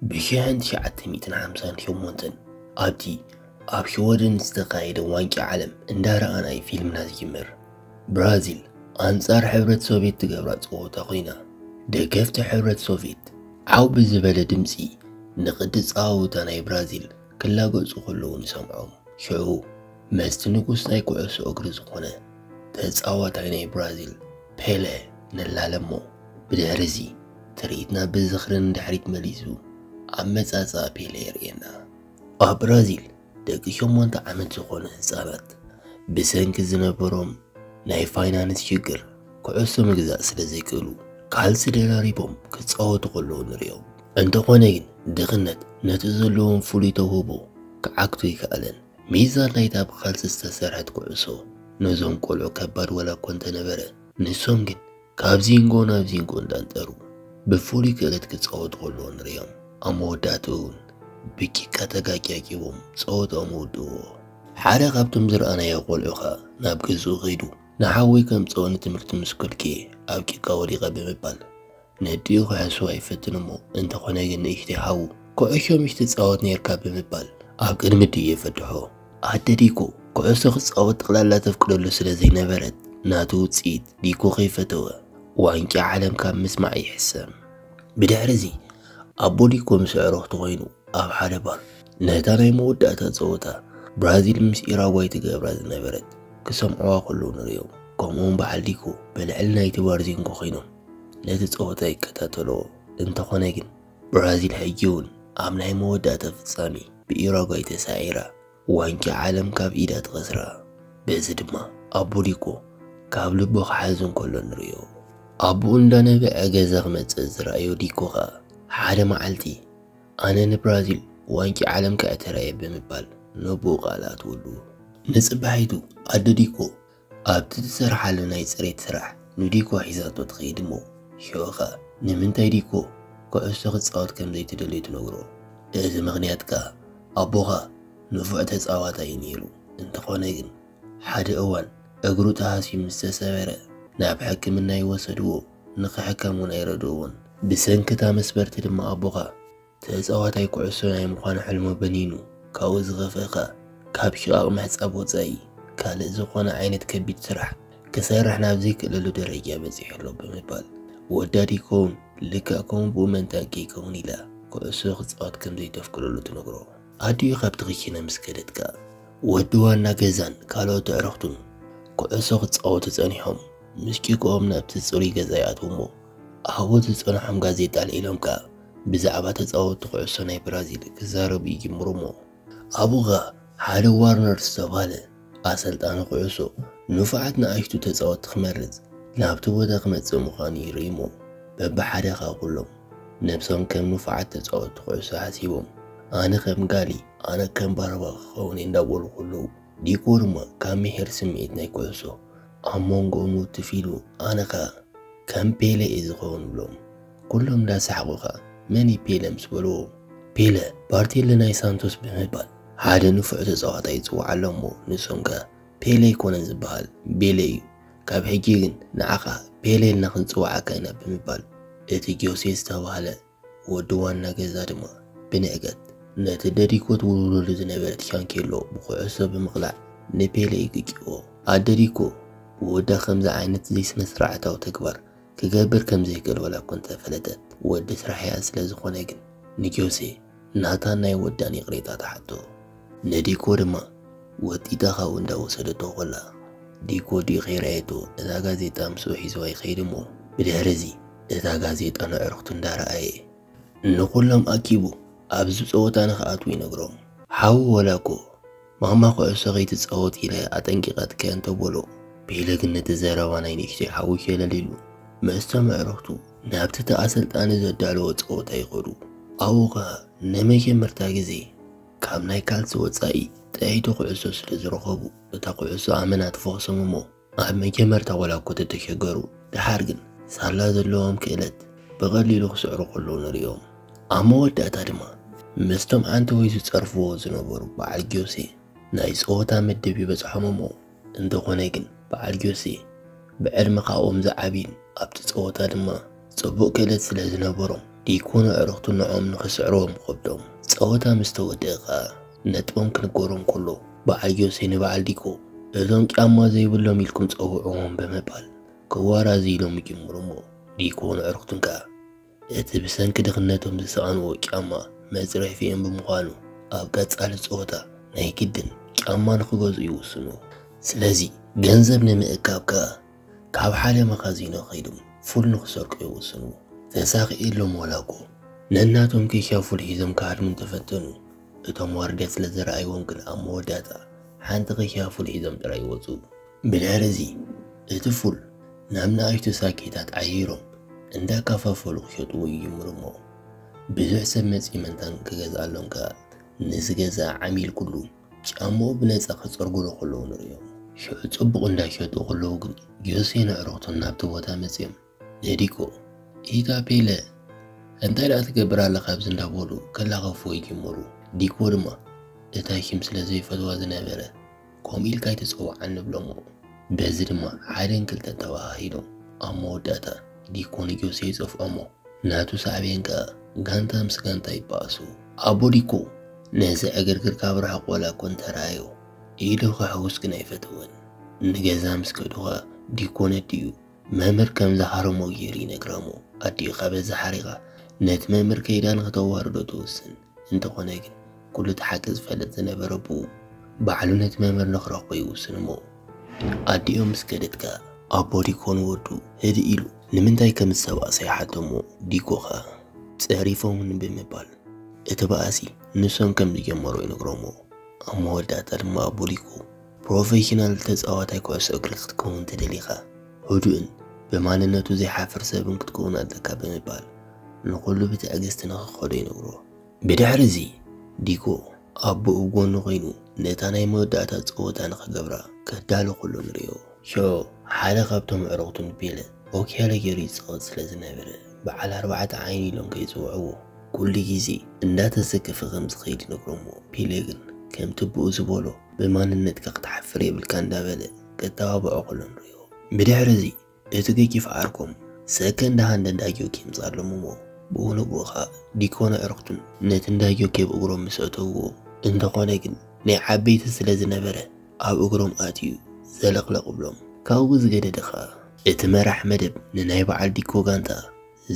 ብ ሺሕን ትሽዓተ ሚእትን ሓምሳን ሸሞንተን ኣብቲ ኣብ ሽወደን ዝተኻየደ ዋንጫ ዓለም እንዳረኣና እዩ ፊልምና ዝጅምር። ብራዚል ኣንጻር ሕብረት ሶቪየት ትገብራ ጸወታ ኮይና፣ ደገፍቲ ሕብረት ሶቪየት ዓው ብዝበለ ድምጺ ንቕዲ ጸዋውታ ናይ ብራዚል ክላገጹ ከለዉ ንሰምዖም። ሽዑ መስቲ ንጉስ ናይ ኩዕሶ እግሪ ዝኾነ ተጻዋታይ ናይ ብራዚል ፔለ ንላለሞ። ብድሕሪ እዚ ትርኢትና ብዝኽሪ ንድሕሪት መሊሱ ኣመጻጽኣ ፔለ የርእየና። ኣብ ብራዚል ደቂ ሸሞንተ ዓመት ዝኾኑ ህጻናት ብሰንኪ ዝነበሮም ናይ ፋይናንስ ሽግር ኩዕሶ ምግዛእ ስለ ዘይክእሉ ካልሲ ደራሪቦም ክጻወቱ ከለዉ ንሪኦም። እንተኾነ ግን ድኽነት ነቲ ዘለዎም ፍሉይ ተውህቦ ክዓግቶ ይከኣለን። ሚዛን ናይታ ብካልሲ ዝተሰርሐት ኩዕሶ ነዞም ቆልዑ ከባድ ዋላ እኮ እንተነበረ፣ ንሶም ግን ካብ ዚንጎ ናብ ዚንጎ እንዳንጠሩ ብፍሉይ ክእለት ክጻወቱ ከለዉ ንሪኦም። ኣብ መወዳእትኡ እውን ብጭቃ ተጋጫጭቦም ጸወትኦም ውድእዎ። ሓደ ካብቶም ዝረኣናዮ ቆልዑ ኸኣ ናብ ገዝኡ ከይዱ ንሓወይ ከምጽኦ ንትምህርቲ ምስ ከድኩ ኣብ ጭቃ ወዲቐ ብምባል ነዲኡ ክሕስዋ ይፈትን እሞ፣ እንተኾነ ግን ንእሽተይ ሓዉ ኩዕሾ ምሽ ትጻወት ነርካ ብምባል ኣብ ቅድሚ ኣዲኡ የፈትሖ። ኣደ ዲኮ ኩዕሶ ክጻወት ጠቕላላ ተፍቅደሉ ስለ ዘይነበረት ናቱ ውጽኢት ዲኮ ከይፈተወ ዋንጫ ዓለም ካብ ምስማዕ ይሕሰም። ብድሕሪ እዚ ኣቦ ዲኮ ምስ ኣዕሩኽቱ ኮይኑ ኣብ ሓደ ባር ነታ ናይ መወዳእታ ጸወታ ብራዚል ምስ ኢራጓይ ትገብራ ዝነበረት ክሰምዕዋ ከለዉ ንሪኦም። ከምኡውን በዓል ዲኮ ብልዕሊ ናይቲ ባር ዚንጎ ኮይኖም ነቲ ጸወታ ይከታተልዎ። እንተኾነ ግን ብራዚል ሕጂ እውን ኣብ ናይ መወዳእታ ፍጻሜ ብኢራጓይ ተሳዒራ ዋንጫ ዓለም ካብ ኢዳ ትኸስራ። በዚ ድማ ኣቦ ዲኮ ካብ ልቡ ክሓዝን ከሎ ንሪኦ። ኣቦኡ እንዳነበዐ ገዛ ክመጽእ ዝረኣዮ ዲኮ ኸኣ ሓደ መዓልቲ ኣነ ንብራዚል ዋንጫ ዓለም ከዕትራ እየ ብምባል ነቦኡ ቃል ኣትወሉ። ንጽባሒቱ ኣደ ዲኮ ኣብቲ ትሰርሓሉ ናይ ጽሬት ስራሕ ንዲኮ ሒዛቶ ትኸይድ እሞ፣ ሽዑ ኸኣ ንምንታይ ዲኮ ኩዕሶ ክጻወት ከም ዘይትደልዮ ትነግሮ። እዚ ምኽንያት ከኣ ኣቦኻ ንፉዕ ተጻዋታይ እዩ ነይሩ። እንተኾነ ግን ሓደ እዋን እግሩ ተሃስዩ ምስ ተሰበረ ናብ ሕክምና ይወሰድዎ፣ ንኽሕከም እውን ኣይረድእዎን። ብሰንኪ እታ መስበርቲ ድማ ኣቦኻ ተጻዋታይ ኩዕሶ ናይ ምዃን ሕልሙ በኒኑ፣ ካብኡ ዝኸፍአ ከኣ ካብ ሽቓቕ ምሕጻብ ወጻኢ ካልእ ዝኾነ ዓይነት ከቢድ ስራሕ ክሰርሕ ናብ ዘይክእለሉ ደረጃ በጺሑ ኣሎ ብምባል፣ ወዳ ዲኮ እውን ልክዕ ከምኡ ብኡ መንታ ከይከውን ኢላ ኩዕሶ ክጻወት ከም ዘይተፍቅደሉ ትነግሮ። ኣዲኡ ካብቲ ክሽነ ምስ ከደት ከኣ ወዲ ዋና ገዛን ካልኦት ኣዕሩኽቱን ኩዕሶ ክጻወቱ ጸኒሖም ምስ ጭቃኦም ናብቲ ጽሩይ ገዛ ይኣትዉ እሞ፣ ኣብኡ ዝጸንሖም ጋዜጣ ኣልዒሎም ከኣ ብዛዕባ ተጻወትቲ ኩዕሶ ናይ ብራዚል ክዛረቡ ይጅምሩ እሞ፣ ኣብኡ ኸኣ ሓደ ዋርነር ዝተባህለ ኣሰልጣኒ ኩዕሶ ንፉዓት ንኣሽቱ ተጻወትቲ ክመርጽ ናብቲ ቦታ ክመጽእ ምዃኑ ይርኢ እሞ፣ በብሓደ ኸኣ ኩሎም ነብሶም ከም ንፉዓት ተጻወትቲ ኩዕሶ ሓሲቦም፣ ኣነ ከም ጋሊ፣ ኣነ ከም ባርባ ክኸውን እየ እንዳበሉ ከለዉ፣ ዲኮ ድማ ካብ ምሒር ስምዒት ናይ ኩዕሶ ኣብ መንጎኦም ውትፍ ኢሉ፣ ኣነ ኸኣ ከም ፔለ እየ ዝኸውን ብሎም። ኩሎም እንዳሰሓቑ ኸኣ መን እዩ ፔለ ምስ በልዎ፣ ፔለ ባርቴሊ ናይ ሳንቶስ ብምባል ሓደ ንፉዕ ተጻዋታይ ይጽውዓ ኣሎ እሞ፣ ንሶም ከኣ ፔለ ኣይኮነን ዝበሃል፣ ቤለ እዩ። ካብ ሕጂ ግን ንዓኻ ፔለ ኢልና ክንጽውዓካ ኢና ብምባል፣ እቲ ጆሴ ዝተባህለ ወዲ ዋና ገዛ ድማ ብንዕቀት ነቲ ደዲኮ ትውልውለሉ ዝነበረት ሻንኬሎ ብኩዕሶ ብምቕላዕ ንፔለ ይግጭዎ። ኣደ ዲኮ ወዳ ከምዚ ዓይነት ዘይስነ ስርዓታዊ ተግባር ክገብር ከም ዘይክእል ዋላ እኮ እንተፈለጠት፣ ወዲ ስራሕ እያ ስለ ዝኾነ ግን ንጆሴ ናታን ናይ ወዳን ይቕሬታ ትሓቶ። ንዲኮ ድማ ወጢጣ ካብኡ እንዳወሰደቶ ከላ፣ ዲኮ ድዩ ከይረኣየቶ እታ ጋዜጣ ምስኡ ሒዝዋ ይኸይድ እሞ፣ ብድሕሪ እዚ እታ ጋዜጣ ንዕሩኽቱ እንዳረኣየ ንኹሎም ኣኪቡ ኣብዚ ጸወታ ንኽኣትዉ ይነግሮም። ሓዉ ዋላ እኮ ማማ ኩዕሶ ከይትጻወት ኢለ ኣጠንቂቐትኪ እንተበሎ፣ ፔለ ግን ነቲ ዘረባ ናይ ንእሽተይ ሓዉ ሸለል ኢሉ ምስቶም ኣዕሩኽቱ ናብቲ እቲ ኣሰልጣኒ ዘዳለዎ ጸወታ ይኸዱ። ኣብኡ ኸኣ ንመጀመርታ ግዜ ካብ ናይ ካልሲ ወጻኢ ጥዕይቲ ኩዕሶ ስለ ዝረኸቡ፣ እታ ኩዕሶ ኣመና ትፈኽሶም እሞ፣ ኣብ መጀመርታ ዋላ እኮ ተተሸገሩ፣ ደሓር ግን ሳላ ዘለዎም ክእለት ብቐሊሉ ክስዕሩ ከለዉ ንርእዮም። ኣብ መወዳእታ ድማ ምስቶም ዓንተወይ ዝጸርፍዎ ዝነበሩ በዓል ጆሴ ናይ ጸወታ መደብ ይበጽሖም እሞ፣ እንተኾነ ግን በዓል ጆሴ ብዕድመ ካብኦም ዝዓብዩን ኣብቲ ጸወታ ድማ ጽቡቕ ክእለት ስለ ዝነበሮም፣ ዲኮን ኣዕሩኽቱን ንዕኦም ንኽስዕርዎም ከብዶም። ጸወታ ምስ ተወደአ ኸኣ ነጥቦም ክንገሮም ከሎ፣ በዓል ዮሴ ንበዓል ዲኮ፣ "እዞም ጫማ ዘይብሎም ኢልኩም ጸውዕዎም" ብምባል ክዋራዙ ኢሎም ይጅምሩ እሞ፣ ዲኮን ኣዕሩኽቱን ከኣ እቲ ብሰንኪ ድኽነቶም ዝሰኣንዎ ጫማ መጽረፊኦም ብምዃኑ፣ ኣብ ቀጻሊ ጸወታ ናይ ግድን ጫማ ንኽገዝኡ ይውስኑ። ስለዚ ገንዘብ ንምእካብ ከኣ ካብ ሓደ መኻዚኖ ከይዶም ፉል ንኽሰርቁ ይውስኑ። ተሳኺዕሎም ዋላ እኮ ነናቶም ኬሻ ፉል ሒዞም ክሃድሙ እንተፈተኑ፣ እቶም ዋርድያ ስለ ዝረኣይዎም ግን ኣብ መወዳእታ ሓንቲ ኬሻ ፉል ሒዞም ጥራይ ይወጹ። ብድሕሪ እዚ እቲ ፉል ናብ ንኣሽቱ ሳኬታት ዓይሮም እንዳከፋፈሉ ክሸጥዎ ይጅምሩ እሞ፣ ብዙሕ ሰብ መጺኡ መንታን ክገዝኣሎም ከኣ ንዝገዝኣ ዓሚል ኩሉ ጫማኡ ብነጻ ክጸርግሉ ከለዉ ንርእዮም። ሽዑ ጽቡቕ እንዳሸጡ ከለዉ ግን ዮሴን ኣዕሩኽቱን ናብቲ ቦታ መጺኦም ንዲኮ፣ "ኢታ ፔለ፣ እንታይ ደኣ ትገብር ኣለኻ?" ኣብዚ እንዳበሉ ክላኸፍዎ ይጅምሩ። ዲኮ ድማ እታ ሽም ስለ ዘይፈትዋ ዝነበረ፣ "ከምኡ ኢልካ ኣይትጸውዓኒ" ንብሎሞ። በዚ ድማ ሓደን ክልተን ተባሃሂሎም ኣብ መወዳእታ ዲኮ ንዮሴ ይጸፍዖሞ። ናቱ ሳዕቤን ከኣ ጋንታ ምስ ጋንታ ይበኣሱ። ኣቦ ዲኮ ነዚ ዕግርግር ካብ ርሑቕ ዋላ እኮ እንተረኣዮ፣ ኢዱ ከሕውስ ግን ኣይፈተወን። ንገዛ ምስ ከዱ ኸኣ ዲኮ ነዲኡ መምህር ከም ዝሃረሞ ገይሩ ይነግራ እሞ፣ ኣዲኡ ከኣ በዚ ሓሪቓ ነቲ መምህር ከይዳ ንኽተዋርዶ ትውስን። እንተኾነ ግን ኩሉ እቲ ሓቂ ዝፈልጥ ዝነበረ ኣቦኡ ባዕሉ ነቲ መምህር ንኽረኽቦ ይውስን እሞ፣ ኣዲኦም ምስ ከደት ከኣ ኣቦ ዲኮ ንወዱ ህድእ ኢሉ ንምንታይ ከም ዝተባእሰ ይሓቶ እሞ፣ ዲኮ ከኣ ጸሪፎምን ብምባል እቲ ባእሲ ንሶም ከም ዝጀመሮ ይነግሮሞ። ኣብ መወዳእታ ድማ ኣቦ ዲኮ፣ "ፕሮፌሽናል ተጻዋታይ ኩዕሶ እግሪ ክትከውን ተደሊኻ፣ ህዱእን ብማንነቱ ዘይሓፍር ሰብን ክትከውን ኣለካ" ብምባል ንኹሉ ብትዕግስቲ ንኽኸዶ ይነግሮ። ብድሕሪ እዚ ዲኮ ኣቦኡ ኣብ ጎኑ ኮይኑ ነታ ናይ መወዳእታ ጸወታ ንኽገብራ ከዳሉ ከሎ ንርእዮ። ሽዑ ሓደ ካብቶም ኣዕሩኽቱ ንፔለ ኦኪያለ ገይሩ ይጻወት ስለ ዝነበረ፣ በዓል ኣርባዕተ ዓይኒ ኢሎም ከይጽውዕዎ ኩሉ ግዜ እንዳተሰከፈ ከም ዝኸይድ ይነግሮሞ። ፔለ ግን ከምቲ ኣቦኡ ዝበሎ ብማንነትካ ክትሓፍር የብልካ እንዳበለ ከተባብዖ ከሎ ንርእዮ። ብድሕሪ እዚ እቲ ገጂፍ ዓርኮም ሰከንድ ሃንድ እንዳጆክ የምጻሎም እሞ፣ ብኡ ንብኡ ኸኣ ዲኮን ኣዕሩኽቱን ነቲ እንዳጆክ ኣብ እግሮም ምስ ኣተውዎ፣ እንተኾነ ግን ናይ ዓበይቲ ስለ ዝነበረ ኣብ እግሮም ኣትዩ ዘለቕለቕ ብሎም። ካብኡ ዝገደደ ኸኣ እቲ መራሕ መደብ ንናይ በዓል ዲኮ ጋንታ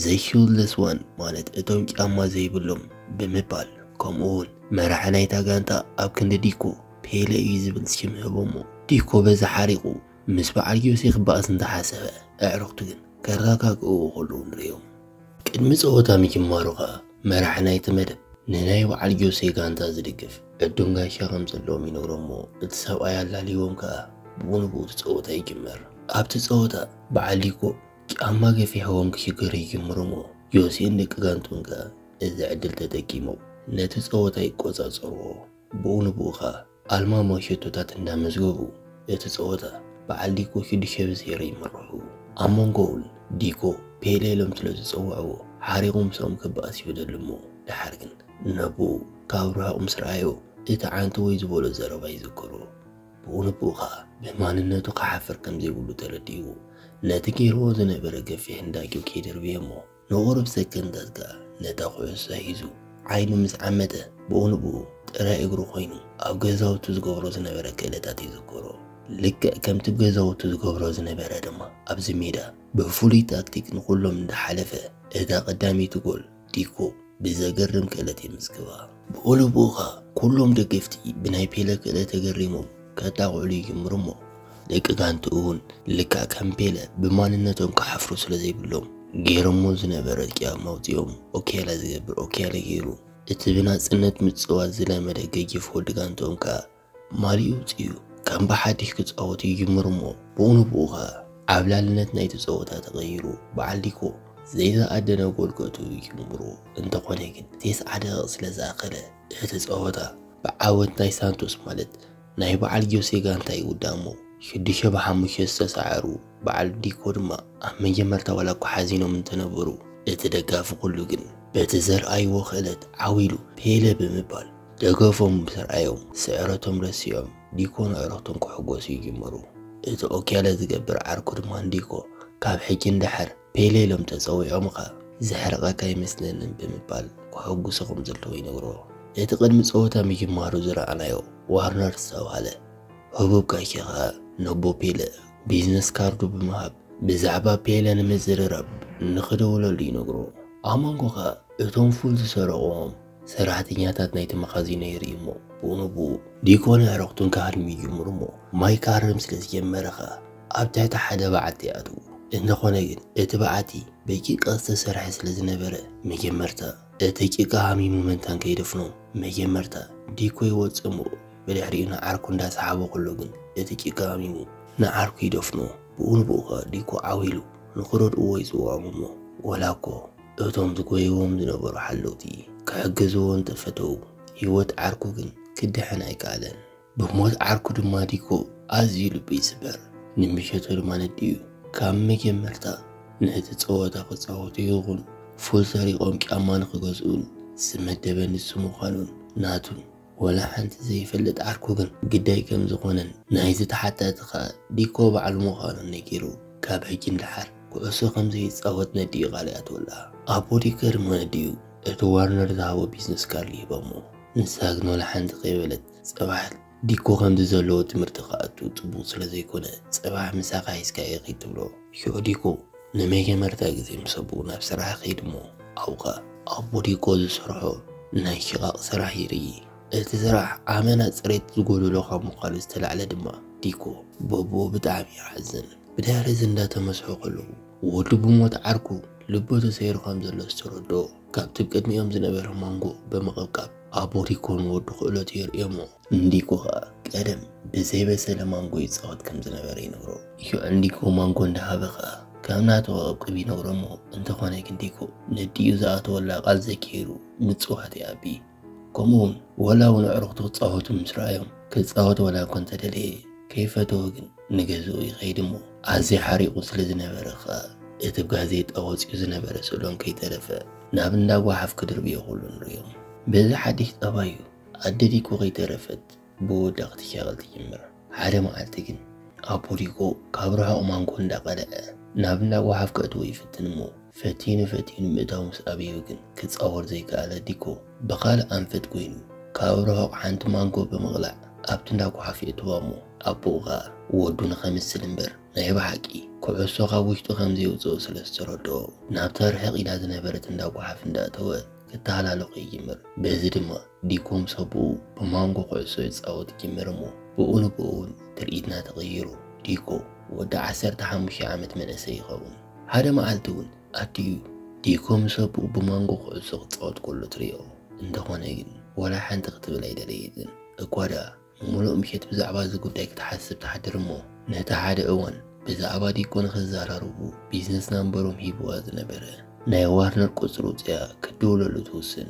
ዘ ሹለስ ዋን፣ ማለት እቶም ጫማ ዘይብሎም ብምባል፣ ከምኡ እውን መራሒ ናይታ ጋንታ ኣብ ክንዲ ዲኮ ፔለ እዩ ዝብል ሽም ህቦሞ። ዲኮ በዚ ሓሪቑ ምስ በዓል ዮሴ ክበኣስ እንተሓሰበ፣ ኣዕሩኽቱ ግን ከረጋግእዎ ከለዉ ንርእዮም። ቅድሚ ጸወታ ምጅማሩ ኸኣ መራሒ ናይቲ መደብ ንናይ በዓል ዮሴ ጋንታ ዝድግፍ ዕዱም ጋሻ ከም ዘለዎም ይነግሮሞ፣ እቲ ሰብኣይ ኣላልይዎም ከኣ ብኡ ንብኡ እቲ ጸወታ ይጅመር። ኣብቲ ጸወታ በዓል ዲኮ ጫማ ገፊሕዎም ክሽገሩ ይጅምሩ እሞ፣ ዮሴን ደቂ ጋንቱን ከኣ እዚ ዕድል ተጠቂሞም ነቲ ጸወታ ይቆጻጸርዎ። ብኡ ንብኡ ኸኣ ኣልማማዊ ሸቶታት እንዳመዝገቡ፣ እቲ ጸወታ በዓል ዲኮ ሽዱሽተ ብዜሮ ይምርሑ። ኣብ መንጎ እውን ዲኮ ፔለ ኢሎም ስለ ዝጸውዕዎ፣ ሓሪቑ ምስኦም ክበኣስ ይደሊ እሞ፣ ደሓር ግን ነብኡ ካብ ርሑቕ ምስ ረኣዮ፣ እቲ ዓንተወይ ዝበሎ ዘረባ ይዝክሮ። ብኡ ንብኡ ኸኣ ብማንነቱ ክሓፍር ከም ዘይብሉ ተረዲእዎ፣ ነቲ ገይርዎ ዝነበረ ገፊሕ እንዳጆክ ከይደርብዮ እሞ፣ ንቑሩብ ሰከንዳት ከኣ ነታ ኩዕሶ ሒዙ ዓይኑ ምስ ዓመተ፣ ብኡ ንብኡ ጥራይ እግሩ ኮይኑ ኣብ ገዛውቱ ዝገብሮ ዝነበረ ክእለታት ይዝክሮ። ልክዕ ከምቲ ኣብ ገዛውቱ ዝገብሮ ዝነበረ ድማ ኣብዚ ሜዳ ብፍሉይ ታክቲክ ንኹሎም እንዳሓለፈ፣ እታ ቀዳመይቲ ጎል ዲኮ ብዘገርም ክእለት የምዝግባ። ብኡ ንብኡ ኸኣ ኩሎም ደገፍቲ ብናይ ፔለ ክእለት ተገሪሞም ከጣቕዑሉ ይጅምሩ እሞ፣ ደቂ ጋንትኡ እውን ልክዕ ከም ፔለ ብማንነቶም ክሓፍሩ ስለ ዘይብሎም፣ ገይሮሞ ዝነበረ ጫማ ኣውጺኦም ኦኪያላ ዝገብር ኦኪያላ ገይሩ፣ እቲ ብናጽነት ምጽዋት ዝለመደ ገጂፍ ወዲ ጋንትኦም ከኣ ማልዩ ኣውጺኡ ከም ብሓድሽ ክጻወቱ ይጅምሩ እሞ፣ ብኡ ንብኡ ኸኣ ዓብላልነት ናይቲ ጸወታ ተቐይሩ፣ በዓል ዲኮ ዘይዝኣደነ ጎል ከእትዉ ይጅምሩ። እንተኾነ ግን፣ ተስዓ ደቂቕ ስለ ዝኣኸለ፣ እቲ ጸወታ ብዓወት ናይ ሳንቶስ፣ ማለት ናይ በዓል ጆሴ ጋንታ ይውዳእ እሞ፣ ሽዱሽተ ብሓሙሽተ ዝተሳዕሩ በዓል ዲኮ ድማ ኣብ መጀመርታ ዋላ እኳ ሓዚኖም እንተነበሩ፣ እቲ ደጋፊ ኩሉ ግን በቲ ዘርኣይዎ ክእለት ዓው ኢሉ ፔለ ብምባል ደገፎም ምስ ረኣዮም፣ ስዕረቶም ረሲዖም፣ ዲኮን ኣዕሩኽቱን ክሕጎሱ ይጅምሩ። እቲ ኦኪያለ ዝገብር ዓርኩ ድማ ንዲኮ፣ ካብ ሕጂ ንደሓር ፔለ ኢሎም ተጸዊዖምኻ፣ ዘሕርቐካ ኣይመስለንን ብምባል ክሕጉሶ ከም ዘለዎ ይነግሮ። እቲ ቅድሚ ጸወታ ምጅማሩ ዝረኣናዮ ዋርነር ዝተባህለ ህቡብ ጋሻ ኸኣ ነቦ ፔለ ቢዝነስ ካርዱ ብምሃብ ብዛዕባ ፔለ ንምዝርራብ ንኽደውለሉ ይነግሮ። ኣማንጎ ኸኣ እቶም ፉል ዝሰረቑዎም ሰራሕተኛታት ናይቲ መኻዚኖ ይርኢ እሞ ብኡ ንብኡ ዲኮን ኣዕሩኽቱን ክሃድሙ ይጅምሩ እሞ ማይ ክሃርም ስለ ዝጀመረ ኸኣ ኣብ ትሕቲ ሓደ በዓቲ ይኣትዉ። እንተኾነ ግን እቲ በዓቲ ብጭቃ ዝተሰርሐ ስለ ዝነበረ መጀመርታ እቲ ጭቃ ሃሚሙ መንታን ከይደፍኖ መጀመርታ ዲኮ ይወጽእ እሞ ብድሕሪኡ ንዓርኩ እንዳሰሓቦ ከሎ ግን እቲ ጭቃ ሃሚሙ ንዓርኩ ይደፍኖ። ብኡ ንብኡ ኸኣ ዲኮ ዓው ኢሉ ንኽረድእዎ ይጽውዖም እሞ ወላ እኮ እቶም ዝጎይዎም ዝነበሩ ሓለውቲ ክሕግዝዎ እንተፈተው ህይወት ዓርኩ ግን ክድሕን ኣይከኣለን። ብሞት ዓርኩ ድማ ዲኮ ኣዝዩ ልቡ ይስበር። ንምሸቱ ድማ ነዲኡ ካብ መጀመርታ ነቲ ጸወታ ክጻወቱ ይኹን ፉል ሰሪቖም ጫማ ንኽገዝኡን ዝመደበ ንሱ ምዃኑን ናቱን ወላ ሓንቲ ዘይፈልጥ ዓርኩ ግን ግዳይ ከም ዝኾነን ናይ ዝተሓተተ ኸኣ ዲኮ ባዕሉ ምዃኑን ነጊሩ ካብ ሕጂ ንደሓር ኩዕሶ ከም ዘይጻወት ነዲኡ ቃል ይኣትወላ። ኣቦ ዲኮ ድማ ነዲኡ እቲ ዋርነር ዝሃቦ ቢዝነስ ካርድ ይህባ እሞ ንሳ ግን ወላ ሓንቲ ከይበለት ጽባሕ ዲኮ ከምዚ ዘለዎ ትምህርቲ ክኣቱ ጽቡቕ ስለ ዘይኮነ ጽባሕ ምሳኻ ሒዝካ እየ ከይትብሎ። ሽዑ ዲኮ ንመጀመርታ ግዜ ምስ ኣቦኡ ናብ ስራሕ ይኸይድ እሞ ኣብኡ ኸኣ ኣቦ ዲኮ ዝሰርሖ ናይ ሽቓቕ ስራሕ ይርኢ። እቲ ስራሕ ኣመና ጽሬት ዝጎደሎ ካብ ምዃኑ ዝተላዕለ ድማ ዲኮ በቦኡ ብጣዕሚ ይሓዝን። ብድሕሪ እዚ እንዳተመስሑ ከለዉ ወዱ ብሞት ዓርኩ ልቡ ተሰይሩ ከም ዘሎ ዝተረድኦ ካብቲ ቅድሚኦም ዝነበረ ማንጎ ብምቕብቃብ ኣቦ ዲኮ ንወዱ ክእለቱ የርእዮ እሞ ንዲኮ ኸኣ ቀደም ብዘይበሰለ ማንጎ ይጻወት ከም ዝነበረ ይነግሮ። ሽዑ ንዲኮ ማንጎ እንዳሃበ ኸኣ ከም ናቱ ክቕብቅብ ይነግሮ እሞ እንተኾነ ግን ዲኮ ነዲኡ ዝኣተወላ ቃል ዘኪሩ ምጽዋት ይኣቢ። ከምኡ እውን ወላ እውን ኣዕሩኽቱ ክጻወቱ ምስ ረኣዮም ክጻወት ወላ እኳ እንተደለየ ከይፈተወ ግን ንገዝኡ ይኸይድ እሞ ኣዝዩ ሓሪቑ ስለ ዝነበረ ኸኣ እቲ ብጋዜጣ ወጺኡ ዝነበረ ስእሎም ከይተረፈ ናብ እንዳ ጓሓፍ ክድርብዮ ከሎ ንርእዮም። በዚ ሓድሽ ጠባዩ ኣደ ዲኮ ከይተረፈት ብወዳ ክትሻቐል ትጅምር። ሓደ መዓልቲ ግን ኣቦ ዲኮ ካብ ርሑቕ ማንጎ እንዳቐልዐ ናብ እንዳ ጓሓፍ ከእትዎ ይፍትን እሞ ፈቲኑ ፈቲኑ ምእታው ምስ ኣበዮ ግን ክጻወር ዘይከኣለ ዲኮ ብኻልእ ኣንፈት ኮይኑ ካብ ርሑቕ ሓንቲ ማንጎ ብምቕላዕ ኣብቲ እንዳ ጓሓፍ የእትዋ እሞ ኣቦኡ ኸኣ ወዱ ንኸምስል እምበር ናይ ብሓቂ ኩዕሶ ካብ ውሽጡ ከም ዘየውጽኦ ስለ ዝተረድኦ ናብታ ርሕቕ ኢላ ዝነበረት እንዳ ጓሓፍ እንዳእተወ ክተሃላለኹ ይጅምር። በዚ ድማ ዲኮ ምስ ኣቦኡ ብማንጎ ኩዕሶ ይጻወት ይጅምር እሞ ብኡ ንብኡ እውን ትርኢትና ተቐይሩ። ዲኮ ወዲ ዓሰርተ ሓሙሽተ ዓመት መንእሰይ ይኸውን። ሓደ መዓልቲ እውን ኣዲኡ ዲኮ ምስ ኣቦኡ ብማንጎ ኩዕሶ ክጻወት ከሎ ትርእዮ። እንተኾነ ግን ወላ ሓንቲ ክትብል ኣይደለየትን። እኳ ደኣ ንምሉእ ምሸት ብዛዕባ እዚ ጉዳይ ክትሓስብ ትሓድር እሞ ነቲ ሓደ እዋን ብዛዕባ ዲኮ ንኽዘራረቡ ቢዝነስ ናምበሮም ሂብዋ ዝነበረ ናይ ዋርነር ቁጽሪ ውጽያ ክትድውለሉ ትውስን።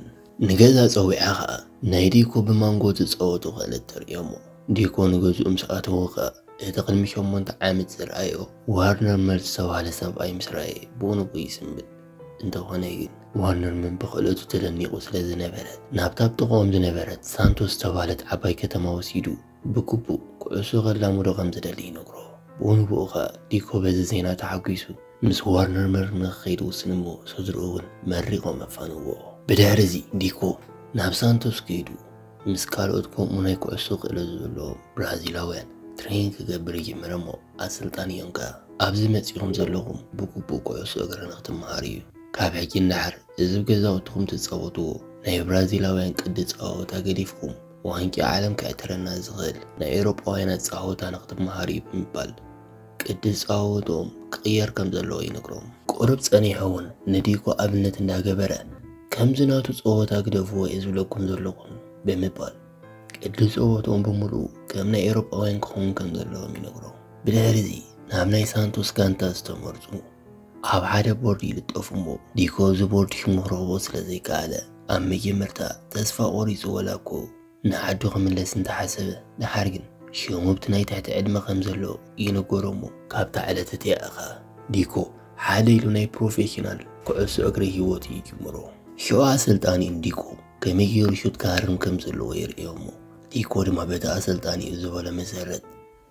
ንገዛ ጸዊዓ ኸኣ ናይ ዲኮ ብማንጎ ዝጻወቱ ክእለት ተርእዮ እሞ ዲኮ ንገዝኡ ምስ ኣተወ ኸኣ እቲ ቅድሚ ሸሞንተ ዓመት ዝረኣዮ ዋርነር መር ዝተባህለ ሰብኣይ ምስ ረኣየ ብኡ ንብኡ ይስንብድ። እንተኾነ ግን ዋርነር መን ብኽእለቱ ተደኒቑ ስለ ዝነበረ ናብታ ኣብ ጥቕኦም ዝነበረት ሳንቶስ ዝተባህለት ዓባይ ከተማ ወሲዱ ብግቡእ ኩዕሶ ከላምዶ ከም ዝደሊ ይነግሮ። ብኡ ንብኡ ኸኣ ዲኮ በዚ ዜና ተሓጒሱ ምስ ዋርነር መር ንኽኸይድ ውስን እሞ ስድርኡ እውን መሪቖም ኣፋንዎ። ብድሕሪ እዚ ዲኮ ናብ ሳንቶስ ከይዱ ምስ ካልኦት ከምኡ ናይ ኩዕሶ ክእለት ዘለዎም ብራዚላውያን ትሬን ክገብር ይጅምር እሞ ኣሰልጣኒኦም ከኣ ኣብዚ መጺኹም ዘለኹም ብግቡእ ኩዕሶ እግሪ ንክትመሃሩ እዩ። ካብ ሕጂ ንደሓር እዚ ኣብ ገዛውትኹም ትጻወትዎ ናይ ብራዚላውያን ቅዲ ጸዋውታ ገዲፍኩም ዋንጫ ዓለም ከዕትረና ዝኽእል ናይ ኤውሮጳውያን ኣጸዋውታ ንክትመሃሩ እዩ ብምባል ቅዲ ጸዋውትኦም ክቕየር ከም ዘለዎ ይነግሮም። ቁሩብ ጸኒሑ እውን ንዲኮ ኣብነት እንዳገበረ ከምዚ ናቱ ጸወታ ግደፍዎ እየ ዝብለኩም ዘለኹም ብምባል ቅዲ ጸወትኦም ብምሉኡ ከም ናይ ኤውሮጳውያን ክኸውን ከም ዘለዎም ይነግሮም። ብድሕሪ እዚ ናብ ናይ ሳንቶስ ጋንታ ዝተመርጹ ኣብ ሓደ ቦርድ ይልጠፉ እሞ ዲኮ እዚ ቦርድ ሽሙ ክረኽቦ ስለ ዘይከኣለ ኣብ መጀመርታ ተስፋ ቆሪጹ ወላ እኮ ንዓዱ ክምለስ እንተሓሰበ ደሓር ግን ሽሙ ኣብቲ ናይ ትሕቲ ዕድመ ከም ዘሎ ይንገሮ እሞ ካብታ ዕለት እቲኣ ኸኣ ዲኮ ሓደ ኢሉ ናይ ፕሮፌሽናል ኩዕሶ እግሪ ህይወቱ ይጅምሮ። ሽዑ ኣሰልጣኒኡን ዲኮ ከመይ ገይሩ ሹት ክሃርም ከም ዘለዎ የርእዮ እሞ ዲኮ ድማ በቲ ኣሰልጣኒኡ ዝበሎ መሰረት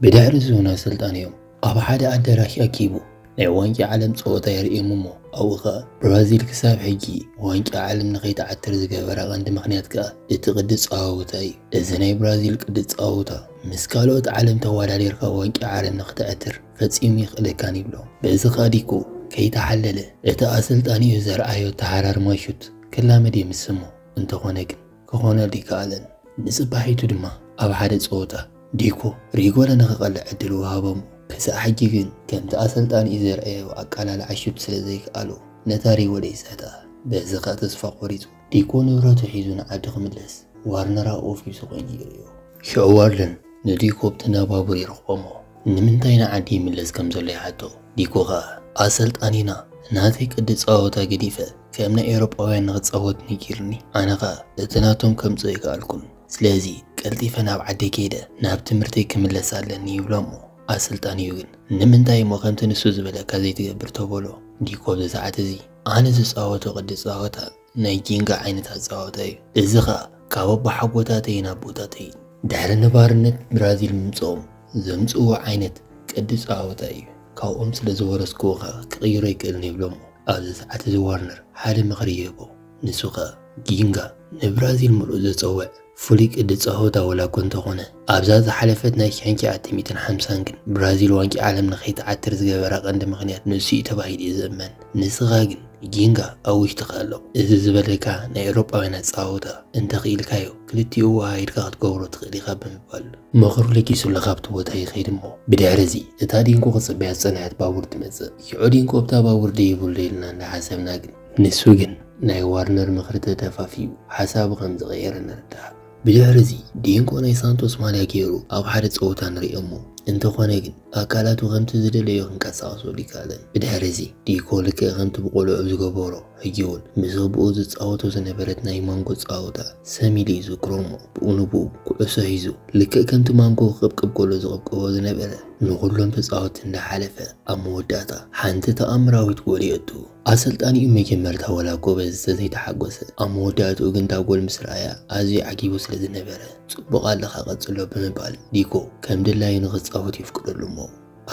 ብድሕሪ እዚ እውን ኣሰልጣኒኦም ኣብ ሓደ ኣዳራሽ ኣኪቡ ናይ ዋንጫ ዓለም ጸወታ የርእዮም እሞ ኣብኡ ኸኣ ብራዚል ክሳብ ሕጂ ዋንጫ ዓለም ንኸይትዓትር ዝገበራ ቀንዲ ምኽንያት ከኣ እቲ ቅዲ ጸዋውታ እዩ። እዚ ናይ ብራዚል ቅዲ ጸዋውታ ምስ ካልኦት ዓለም ተወዳዲርካ ዋንጫ ዓለም ንኽትዕትር ፈጺሙ ይኽእለካን ይብሎም። በዚ ኸኣ ዲኮ ከይተሓለለ እቲ ኣሰልጣኒኡ ዘርኣዮ ተሃራርማይ ሹት ክላመድ የምስሞ። እንተኾነ ግን ክኾነሉ ኣይከኣለን። ንጽባሒቱ ድማ ኣብ ሓደ ጸወታ ዲኮ ሪጎለ ንኽቐልዕ ዕድል ወሃቦም። ክሳዕ ሕጂ ግን ከምቲ ኣሰልጣኒኡ ዘርኣዮ ኣቀላልዓ ሹት ስለ ዘይከኣሎ ነታ ሪጎለ ይስሕታ። በዚ ኸኣ ተስፋ ቆሪጹ ዲኮ ንብረቱ ሒዙ ንዓዱ ክምለስ ዋርነር ኣብ ኦፊሱ ኮይኑ ይርእዮ። ሽዑ ዋርነር ንዲኮ ኣብቲ ናባቡር ይረኽቦ እሞ ንምንታይ ንዓዲ ይምለስ ከም ዘሎ ይሓቶ። ዲኮ ኸኣ ኣሰልጣኒና ናተይ ቅዲ ጸወታ ገዲፈ ከም ናይ ኤውሮጳውያን ንኽጻወት ነጊርኒ፣ ኣነ ኸኣ እቲ ናቶም ከምጽኦ ኣይከኣልኩን። ስለዚ ቀልጢፈ ናብ ዓደይ ከይደ ናብ ትምህርተይ ክምለስ ኣለኒ ይብሎ እሞ ኣሰልጣኒኡ ግን ንምንታይ እሞ ከምቲ ንሱ ዝበለካ ዘይትገብር ተበሎ። ዲኮ ኣብዚ ሰዓት እዚ ኣነ ዝጻወቶ ቅዲ ጸወታ ናይ ጂንጋ ዓይነት ኣጸዋውታ እዩ። እዚ ኸኣ ካብ ኣቦሓጎታተይን ኣቦታተይን ድሕሪ ንባርነት ብራዚል ምምጽኦም ዘምጽእዎ ዓይነት ቅዲ ጸዋውታ እዩ። ካብኦም ስለ ዝወረስክዎ ኸኣ ክቕይሮ ኣይክእልን ይብሎም። ኣብዚ ሰዓት እዚ ዋርነር ሓደ ምኽሪ ይህቦ። ንሱ ኸኣ ጊንጋ ንብራዚል ምሉእ ዘጸውዕ ፍሉይ ቅዲ ጸወታ ወላ እኮ እንተኾነ ኣብዛ ዝሓለፈት ናይ ሽሕን ትሽዓተ ሚእትን ሓምሳን ግን ብራዚል ዋንጫ ዓለም ንኸይትዓትር ዝገበራ ቀንዲ ምኽንያት ንሱ እዩ ተባሂሉ እዩ ዝእመን። ንስኻ ግን ጊንጋ ኣብ ውሽጥኻ ኣሎ። እዚ ዝበለካ ናይ ኤውሮጳውያን ኣጸዋውታ እንተኽኢልካዮ ክልቲኡ ወሃሂድካ ክትገብሮ ትኽእል ኢኻ ብምባል ምኽሩ ለጊሱሉ ካብቲ ቦታ ይኸይድ እሞ ብድሕሪ እዚ እታ ዲንኮ ክጽበያ ዝጸንሐት ባቡር ትመጽእ። ሽዑ ዲንኮ ኣብታ ባቡር ደይብሉ ኢልና እንዳሓሰብና ግን ንሱ ግን ናይ ዋርነር ምኽሪ ተደፋፊኡ ሓሳቡ ከም ዝቐየረ ንርዳእ። ብድሕሪ እዚ ዲንኮ ናይ ሳንቶስ ማልያ ገይሩ ኣብ ሓደ ጸወታ ንርእዮ እሞ እንተኾነ ግን ኣካላቱ ከምቲ ዝደለዮ ክንቀሳቐሰሉ ኣይከኣለን። ብድሕሪ እዚ ዲንኮ ልክዕ ከምቲ ብቆልዑ ዝገበሮ ሕጂ እውን ምስ ብኡ ዝጻወቶ ዝነበረት ናይ ማንጎ ጸወታ ሰሚሉ ይዝክሮ እሞ ብኡ ንብኡ ኩዕሶ ሒዙ ልክዕ ከምቲ ማንጎ ክቕብቅብ ከሎ ዝቕብቅቦ ዝነበረ ንኹሎም ተጻወትቲ እንዳሓለፈ ኣብ መወዳእታ ሓንቲ ተኣምራዊት ጎል የእቱ። ኣሰልጣኒኡ መጀመርታ ወላ እኮ በዚ ዘይተሓጎሰ ኣብ መወዳእትኡ ግን እታ ጎል ምስ ረኣያ ኣዝዩ ዓጊቡ ስለ ዝነበረ ጽቡቕ ኣለኻ ቀጽሎ ብምባል ዲንኮ ከም ድላዩ ንኽጻወት የፍቅደሉ እሞ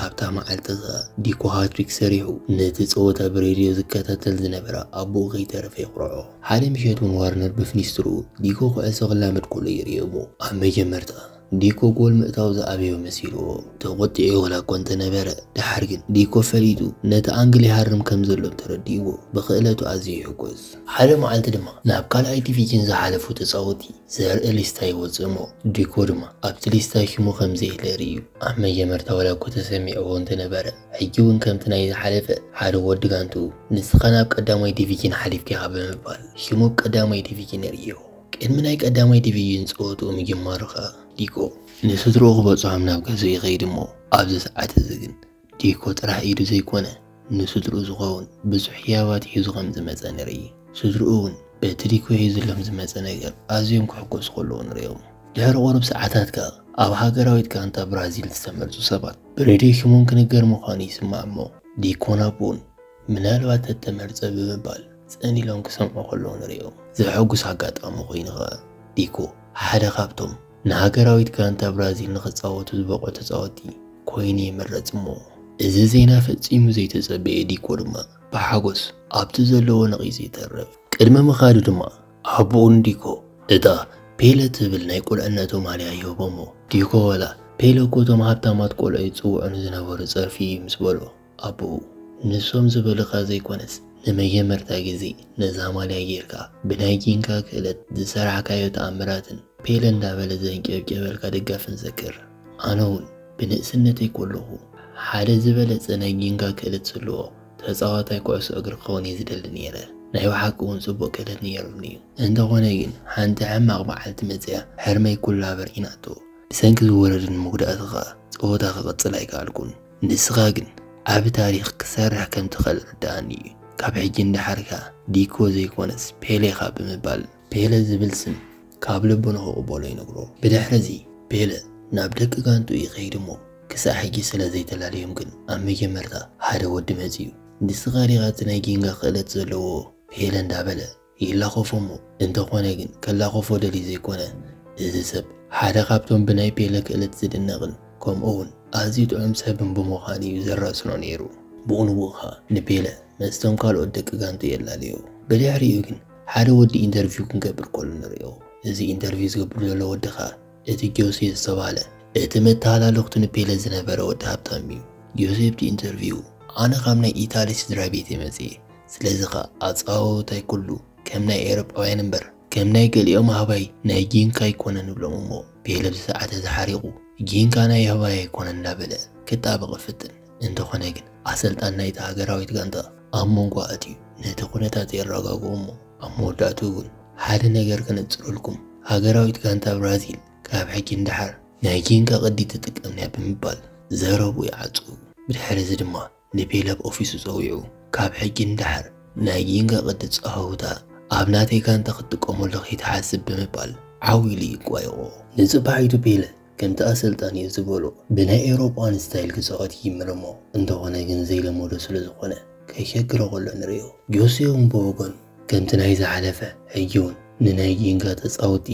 ኣብታ መዓልቲ ኸኣ ዲንኮ ሃትሪክ ሰሪሑ ነቲ ጸወታ ብሬድዮ ዝከታተል ዝነበረ ኣቦኡ ከይተረፈ የኹርዖ። ሓደ ምሸት እውን ዋርነር ብፍኒስትርኡ ዲንኮ ኩዕሶ ክላመድ ከሎ ይርእዮ እሞ ኣብ መጀመርታ ዲንኮ ጎል ምእታው ዝኣበዮ መሲልዎ ተቖጢዑ ወላ እኮ እንተነበረ ድሓር ግን ዲንኮ ፈሊጡ ነቲ ኣንግል ይሃርም ከም ዘሎ ተረዲእዎ ብኽእለቱ ኣዝዩ ይሕጎስ። ሓደ መዓልቲ ድማ ናብ ካልኣይ ዲቪዥን ዝሓለፉ ተጻወቲ ዘርኢ ሊስታ ይወጽእ እሞ ዲንኮ ድማ ኣብቲ ሊስታ ሽሙ ከም ዘየለ ርእዩ ኣብ መጀመርታ ወላ እኮ ተሰሚዕዎ እንተነበረ ሕጂ እውን ከምቲ ናይ ዝሓለፈ ሓደ ወዲ ጋንትኡ ንስኻ ናብ ቀዳማይ ዲቪዥን ሓሊፍካ ኢኻ ብምባል ሽሙ ኣብ ቀዳማይ ዲቪዥን የርእዮ። ቅድሚ ናይ ቀዳማይ ዲቪዥን ጸወትኡ ምጅማሩ ኸኣ ዲንኮ ንስድርኡ ክበጽሖም ናብ ገዝኡ ይኸይድ እሞ ኣብዚ ሰዓት እዚ ግን ዲንኮ ጥራሕ ኢዱ ዘይኮነ ንስድርኡ ዝኸውን ብዙሕ ህያባት ሒዙ ከም ዝመጸ ንርኢ። ስድርኡ እውን በቲ ዲንኮ ሒዙሎም ዝመጸ ነገር ኣዝዮም ክሕጎሱ ከለዉ ንርእዮም። ድሕሪ ቁሩብ ሰዓታት ከኣ ኣብ ሃገራዊት ጋንታ ብራዚል ዝተመርጹ ሰባት ብሬድዮ ሽሞም ክንገር ምዃኑ ይስማዕ እሞ ዲንኮን ኣቦኡን ምናልባት ተተመርጸ ብምባል ጸን ኢሎም ክሰምዑ ከለዉ ንርእዮም። ዘሐጉስ ኣጋጣሚ ኮይኑ ኸኣ ዲንኮ ሓደ ካብቶም ንሃገራዊት ጋንታ ብራዚል ንኽጻወቱ ዝበቕዑ ተጻወቲ ኮይኑ ይምረጽ እሞ እዚ ዜና ፈጺሙ ዘይተጸበየ ዲንኮ ድማ ብሓጎስ ኣብቲ ዘለዎ ነቒጹ ይተርፍ። ቅድሚ ምኻዱ ድማ ኣቦኡ ንዲንኮ እታ ፔለ ትብል ናይ ቁልዕነቱ ማልያ ይህቦ እሞ ዲንኮ ወላ ፔለ እኮ እቶም ሃብታማት ቆልዑ ይጽውዑ ንዝነበሩ ጸርፊ እዩ ምስ በሎ ኣቦኡ ንሶም ዝበሉኻ ዘይኮነስ ንመጀመርታ ግዜ ነዛ ማልያ ጌርካ ብናይ ጊንጋ ክእለት ዝሰራሕካዮ ተኣምራትን ፔለ እንዳበለ ዘንጨብጨበልካ ደጋፊ ንዘክር። ኣነ እውን ብንእስነተይ ከለኹ ሓደ ዝበለጸ ናይ ጊንጋ ክእለት ዘለዎ ተጻዋታይ ኩዕሶ እግሪ ክኸውን እየ ዝደሊ ነይረ። ናይ ብሓቂ እውን ጽቡቕ ክእለት ነይሩኒ እዩ። እንተኾነ ግን ሓንቲ ሕማቕ መዓልቲ መጺኣ ሕርመይ ኩላ በርሂናቶ። ብሰንኪ ዝወረደኒ መጉዳእቲ ኸኣ ጸወታ ክቕጽል ኣይከኣልኩን። ንስኻ ግን ዓቢ ታሪኽ ክሰርሕ ከም ትኽእል ርድኣኒ እዩ። ካብ ሕጂ ንደሓር ከኣ ዲንኮ ዘይኮነስ ፔሌ ኢኻ ብምባል ፔለ ዝብል ስም ካብ ልቡ ንኽቕበሎ ይነግሮ። ብድሕሪ እዚ ፔለ ናብ ደቂ ጋንትኡ ይኸይድ እሞ ክሳዕ ሕጂ ስለ ዘይተላለዮም ግን ኣብ መጀመርታ ሓደ ወዲ መጺኡ ንስኻ ዲኻ እቲ ናይ ጊንጋ ክእለት ዘለዎ ፔለ እንዳበለ ይላኸፎ እሞ እንተኾነ ግን ከላኸፎ ደልዩ ዘይኮነ እዚ ሰብ ሓደ ካብቶም ብናይ ፔለ ክእለት ዝድነቕን ከምኡ እውን ኣዝዩ ጥዑም ሰብን ብምዃኑ እዩ ዘራስኖ ነይሩ። ብኡ ንብኡ ኸኣ ንፔለ ምስቶም ካልኦት ደቂ ጋንቱ የላልዮ። ብድሕሪኡ ግን ሓደ ወዲ ኢንተርቪው ክንገብር ከሎ ንርእዮ። እዚ ኢንተርቪው ዝገብር ዘሎ ወዲ ኸኣ እቲ ጆሴ ዝተባህለ እቲ መተሃላለኽቱ ንፔለ ዝነበረ ወዲ ሃብታም እዩ። ጆሴ ኣብቲ ኢንተርቪው ኣነ ካብ ናይ ኢታሊ ስድራ ቤት እየ መጽየ፣ ስለዚ ኸኣ ኣጻዋውታይ ኩሉ ከም ናይ ኤውሮጳውያን እምበር ከም ናይ ገሊኦም ኣህባይ ናይ ጊንካ ኣይኮነን ንብሎም እሞ ፔለ ብዝሰዓተ ዝሓሪቑ ጊንካ ናይ ኣህባይ ኣይኮነን እንዳበለ ክጣበቕ ይፍትን። እንተኾነ ግን ኣሰልጣን ናይታ ሃገራዊት ጋንታ ኣብ መንጎ ኣትዩ ነቲ ኩነታት የረጋግኦ እሞ ኣብ መወዳእትኡ እውን ሓደ ነገር ከነጽረልኩም፣ ሃገራዊት ጋንታ ብራዚል ካብ ሕጂ ንደሓር ናይ ጊንካ ቅዲ ትጥቀም እያ ብምባል ዘረብኡ ይዓጹ። ብድሕሪ እዚ ድማ ንፔለ ኣብ ኦፊሱ ጸዊዑ ካብ ሕጂ ንደሓር ናይ ጊንካ ቅዲ ጸወታ ኣብ ናተይ ጋንታ ክትጥቀመሉ ከይትሓስብ ብምባል ዓው ኢሉ ይቋየቖ። ንጽባሒቱ ፔለ ከምቲ ኣሰልጣኒኡ ዝበሎ ብናይ ኤውሮጳን ስታይል ክጻወት ይጅምር እሞ እንተኾነ ግን ዘይለመዶ ስለ ዝኾነ ከሸግሮ ከሎ ንርእዮ። ጆሴ እውን ብወገኑ ከምቲ ናይ ዝሓለፈ ሕጂ እውን ንናይ ጊንካ ተጻወቲ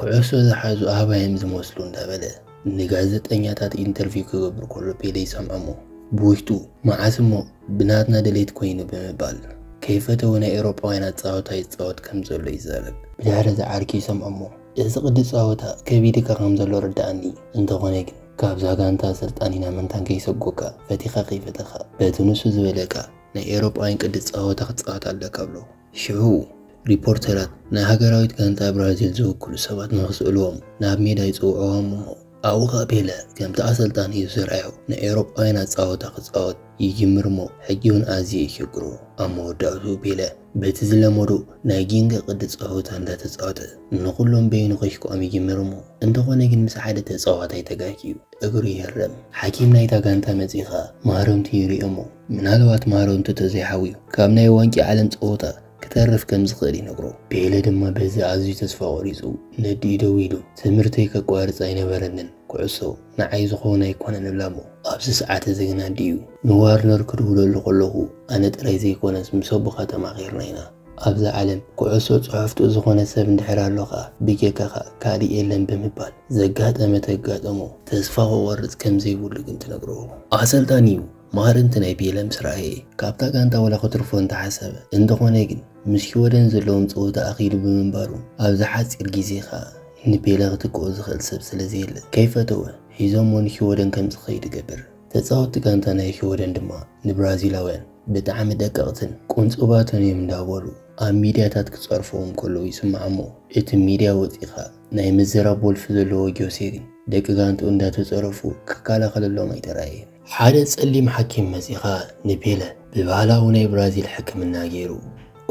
ኩዕሶ ዝሓዙ ኣህባይ እዮም ዝመስሉ እንዳበለ ንጋዜጠኛታት ኢንተርቪው ክገብር ከሎ ፔለ ይሰምዖ እሞ ብውሽጡ መዓስ እሞ ብናትና ድሌት ኮይኑ ብምባል ከይፈተወ ናይ ኤውሮጳውያን ኣጻወታ ይጻወት ከም ዘሎ ይዛረብ። ብድሕሪ እዚ ዓርኪ ይሰምዖ እሞ እዚ ቅዲ ጻወታ ከቢድካ ከም ዘሎ ርድኣኒ፣ እንተኾነ ግን ካብዛ ጋንታ ኣሰልጣኒና ምንታን ከይሰጎካ ፈቲኻ ከይፈተኻ በቲ ንሱ ዝበለካ ናይ ኤውሮጳውያን ቅዲ ጻወታ ክትጻወት ኣለካ ብሎ። ሽዑ ሪፖርተራት ናይ ሃገራዊት ጋንታ ብራዚል ዝውክሉ ሰባት ንኽስእልዎም ናብ ሜዳ ይጽውዕዎም እሞ ኣብኡ ኸኣ ፔለ ከምቲ ኣሰልጣኒኡ ዘርኣዮ ናይ ኤውሮጳውያን ኣጻወታ ክጻወት ይጅምር እሞ ሕጂ እውን ኣዝዩ የሸግሮ። ኣብ መወዳእትኡ ፔለ በቲ ዝለመዶ ናይ ጊንካ ቅዲ ጸወታ እንዳተጻወተ ንኹሎም በይኑ ከሽክዖም ይጅምር እሞ እንተኾነ ግን ምስ ሓደ ተጻዋታይ ተጋጭዩ እግሩ ይህረም። ሓኪም ናይታ ጋንታ መጺኡ ኸኣ ማህረምቱ ይርኢ እሞ ምናልባት ማህረምቱ ተዘይሓውዩ ካብ ናይ ዋንጫ ዓለም ጸወታ ክተርፍ ከም ዝኽእል ይነግሮ። ፔለ ድማ በዚ ኣዝዩ ተስፋ ቆሪጹ ነዲኡ ደው ኢሉ ትምህርተይ ከቋርጽ ኣይነበረንን፣ ኩዕሶ ንዓይ ዝኾን ኣይኮነን እብላ እሞ ኣብዚ ሰዓት እዚ ግን ኣዲኡ ንዋርነር ክድውለሉ ከለኹ ኣነ ጥራይ ዘይኮነስ ምስ ኣቦኻ ተማኺርና ኢና። ኣብዛ ዓለም ኩዕሶ ጽሑፍቱ ዝኾነ ሰብ እንድሕር ኣሎ ኸኣ ብጀካኻ ካልእ የለን ብምባል ዘጋጠመ ተጋጠሞ ተስፋ ክቖርጽ ከም ዘይብሉ ግን ትነግሮ። ኣሰልጣኒኡ ማህረምቲ ናይ ፔለ ምስ ረኣየ ካብታ ጋንታ ወላ ክትርፎ እንተሓሰበ እንተኾነ ግን ምስ ሽወደን ዘለዎም ጸወታ ኣኺሉ ብምንባሩ ኣብዚ ሓጺር ግዜ ኸኣ ንፔለ ክትክኦ ዝኽእል ሰብ ስለ ዘየለ ከይፈተወ ሒዞሞ ንሽወደን ከም ዝኸይድ ይገብር። ተጻወትቲ ጋንታ ናይ ሽወደን ድማ ንብራዚላውያን ብጣዕሚ ደቀቕትን ቁንጹባትን እዮም እንዳበሉ ኣብ ሚድያታት ክጸርፍዎም ከለዉ ይስማዕ እሞ እቲ ሚድያ ወጺኻ ናይ ምዝራብ ወልፊ ዘለዎ ጆሴ ግን ደቂ ጋንትኡ እንዳተጸረፉ ክከላኸለሎም ኣይተራእየን። ሓደ ጸሊም ሓኪም መጺኻ ንፔለ ብባህላዊ ናይ ብራዚል ሕክምና ገይሩ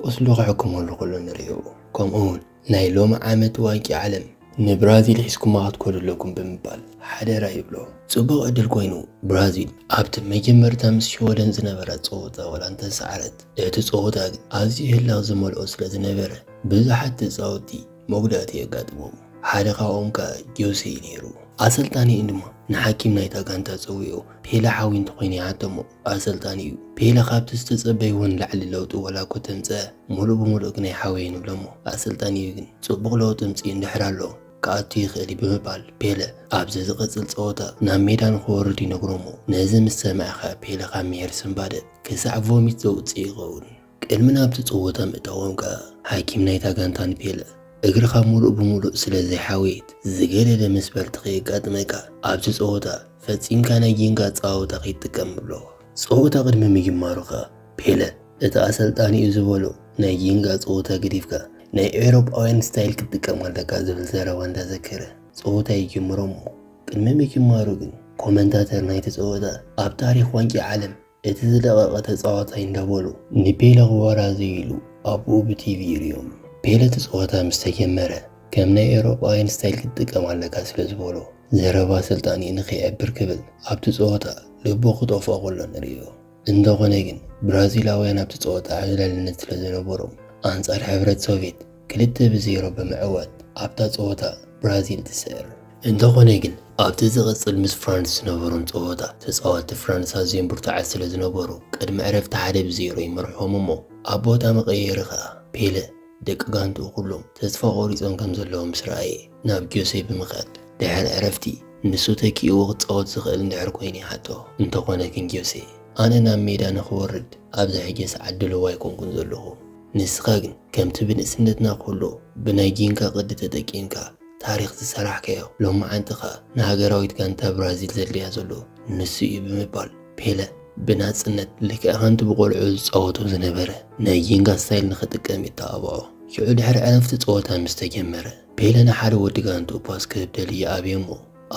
ቁስሉ ክሕክመሉ ከሎ ንርእዮ። ከምኡውን ናይ ሎሚ ዓመት ዋንጫ ዓለም ንብራዚል ሒዝኩማ ክትከዱ ኣለኩም ብምባል ሓደራ ይብሎ። ጽቡቕ ዕድል ኮይኑ ብራዚል ኣብቲ መጀመርታ ምስ ሽወደን ዝነበራ ጸወታ ወላ እንተሰዓረት እቲ ጸወታ ግን ኣዝዩ ህላኽ ዝመልኦ ስለ ዝነበረ ብዙሓት ተጻወትቲ መጉዳእቲ የጋጥሞም። ሓደ ካብኦም ከኣ ጆሴ እዩ ነይሩ። ኣሰልጣኒኡ ድማ ንሓኪም ናይታ ጋንታ ጸዊዑ ፔለ ሓዊ እንተኾይኑ ይሓተሞ። ኣሰልጣኒኡ ፔለ ካብቲ ዝተጸበይዎ ንላዕሊ ለውጢ ወላ እኮ ተምጸአ ሙሉእ ብሙሉእ ግን ኣይሓወየን ይብሎ እሞ ኣሰልጣኒኡ ግን ጽቡቕ ለውጢ ኣምጺኡ እንድሕር ኣሎ ክኣቱ ይኽእል እዩ ብምባል ፔለ ኣብዚ ዝቐጽል ጸወታ ናብ ሜዳ ንኽወርድ ይነግሮ እሞ ነዚ ምስ ሰምዐ ከኣ ፔለ ካብ ምሒር ስንባደ ክሳዕ ቮሚት ዘውጽእ ይኸውን። ቅድሚ ናብቲ ጸወታ ምእታዎም ከኣ ሓኪም ናይታ ጋንታ ንፔለ እግርኻ ሙሉእ ብሙሉእ ስለ ዘይሓወየት ዝገደደ መስበርቲ ከየጋጥመካ ኣብዚ ጸወታ ፈጺምካ ናይ ጊንጋ ኣጸዋውታ ከይትጥቀም ይብሎ። ጸወታ ቅድሚ ምጅማሩ ከኣ ፔለ እቲ ኣሰልጣኒኡ ዝበሎ ናይ ጊንጋ ጸወታ ገዲፍካ ናይ ኤውሮጳውያን ስታይል ክትጥቀም ኣለካ ዝብል ዘረባ እንዳዘከረ ጸወታ ይጅምሮ እሞ ቅድሚ ምጅማሩ ግን ኮመንታተር ናይቲ ጸወታ ኣብ ታሪኽ ዋንጫ ዓለም እቲ ዝደቐቐ ተጻዋታይ እንዳበሉ ንፔለ ክወራዘዩ ኢሉ ኣቦኡ ብቲቪ ይርእዮም። ፔለ እቲ ጸወታ ምስ ተጀመረ ከም ናይ ኤውሮጳውያን ስታይል ክትጥቀም ኣለካ ስለ ዝበሎ ዘረባ ኣሰልጣኒኡ ንኸይዕብር ክብል ኣብቲ ጸወታ ልቡ ክጠፍኦ ከሎ ንርእዮ። እንተኾነ ግን ብራዚላውያን ኣብቲ ጸወታ ዕላልነት ስለ ዝነበሮም ኣንጻር ሕብረት ሶቭየት ክልተ ብዜሮ ብምዕዋት ኣብታ ጸወታ ብራዚል ትስዕር። እንተኾነ ግን ኣብቲ ዝቕጽል ምስ ፍራንስ ዝነበሮም ጸወታ ተጻወትቲ ፍራንስ ኣዝዮም ብርቱዓት ስለ ዝነበሩ ቅድሚ ዕረፍቲ ሓደ ብዜሮ ይመርሖም እሞ ኣብ ቦታ መቐየሪ ኸኣ ፔለ ደቂ ጋንትኡ ኩሎም ተስፋ ቆሪጾም ከም ዘለዉ ምስ ረኣየ ናብ ጆሴ ብምኻድ ድሕሪ ዕረፍቲ ንሱ ተኪእዎ ክጻወት ዝኽእል እንድሕር ኮይኑ ይሓቶ። እንተኾነ ግን ጆሴ ኣነ ናብ ሜዳ ንኽወርድ ኣብዚ ሕጂ ሰዓት ድልው ኣይኮንኩን ዘለኹ። ንስኻ ግን ከምቲ ብንእስነትና ከሎ ብናይ ጊንጋ ቅዲ ተጠቂምካ ታሪኽ ዝሰራሕካዮ፣ ሎማዓንቲ ኸኣ ንሃገራዊት ጋንታ ብራዚል ዘድልያ ዘሎ ንሱ እዩ ብምባል፣ ፔለ ብናጽነት ልክዕ ከምቲ ብቆልዑ ዝጻወቶ ዝነበረ ናይ ጊንጋ ስታይል ንኽጥቀም ይተባብዖ። ሽዑ ድሕሪ ዕረፍቲ ጸወታ ምስ ተጀመረ፣ ፔለ ንሓደ ወዲ ጋንትኡ ፓስ ክህብ ደልዩ ይኣብዮ እሞ፣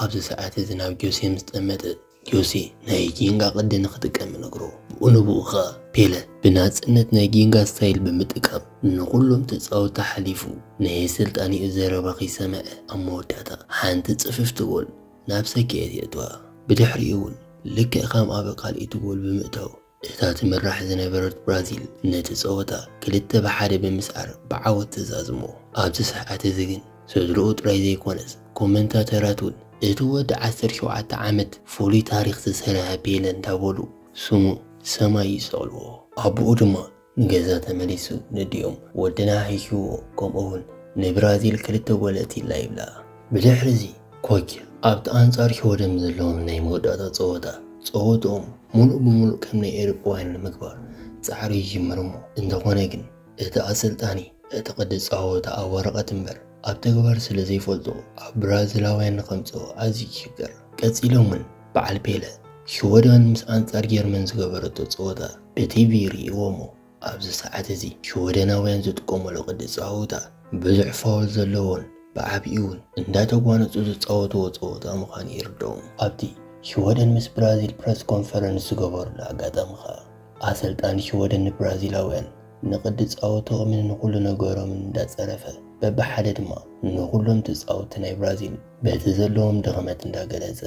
ኣብዚ ሰዓት እዚ ናብ ጆሴ ምስ ጠመተ፣ ጆሴ ናይ ጊንጋ ቅዲ ንኽጥቀም ይነግሮ። ብኡ ንብኡ ኸኣ ፔለ ብናጽነት ናይ ጊንጋ ስታይል ብምጥቃም ንኹሎም ተጻወትቲ ሓሊፉ፣ ናይ ኣሰልጣኒኡ ዘረባ ከይሰምዐ፣ ኣብ መወዳእታ ሓንቲ ጽፍፍቲ ጎል ናብ ሰኪዔት የእትዋ። ብድሕሪኡ እውን ልክዕ ከም ኣብ ካልኣይቲ ጎል ብምእታው፣ እታ ትምራሕ ዝነበረት ብራዚል ነቲ ጸወታ ክልተ ብሓደ ብምስዓር ብዓወት ተዛዝሞ። ኣብዚ ሰዓት እዚ ግን ስድርኡ ጥራይ ዘይኮነስ ኮመንታተራት እውን እቲ ወዲ ዓሰርተ ሸውዓተ ዓመት ፍሉይ ታሪኽ ዝሰርሐ ፔለ እንዳበሉ ስሙ ሰማይ ይሰቕልዎ። ኣቦኡ ድማ ንገዛ ተመሊሱ ነዲኦም ወድና ሒዝዎ፣ ከምኡ እውን ንብራዚል ክልተ ጎል ኣእትይላ ይብላ። ብድሕሪ እዚ ኮች ኣብቲ ኣንጻር ሽወደን ዘለዎም ናይ መወዳእታ ጸወታ፣ ጸወትኦም ሙሉእ ብሙሉእ ከም ናይ ኤውሮጳውያን ንምግባር ጻዕሪ ይጅምር እሞ፣ እንተኾነ ግን እቲ ኣሰልጣኒ እቲ ቅዲ ጸወታ ኣብ ወረቐት እምበር ኣብ ተግባር ስለ ዘይፈልጦ፣ ኣብ ብራዚላውያን ንኸምጽኦ ኣዝዩ ይሽገር። ቀጺሎም እውን በዓል ፔለ ሽወደን ምስ ኣንጻር ጀርመን ዝገበረቶ ጸወታ ብቲቪ ይርእይዎ እሞ፣ ኣብዚ ሰዓት እዚ ሽወደናውያን ዝጥቀሙሉ ቅዲ ጸወታ ብዙሕ ፋውል ዘለዎን ብዓቢኡ እውን እንዳተጓነጹ ዝጻወትዎ ጸወታ ምዃኑ ይርድኦም። ኣብቲ ሽወደን ምስ ብራዚል ፕረስ ኮንፈረንስ ዝገበሩሉ ኣጋጣሚ ኸኣ፣ ኣሰልጣኒ ሽወደን ንብራዚላውያን ንቅዲ ጸወትኦምን ንኹሉ ነገሮምን እንዳጸረፈ፣ በብሓደ ድማ ንኹሎም ተጻወትቲ ናይ ብራዚል በቲ ዘለዎም ድኽመት እንዳገለጸ፣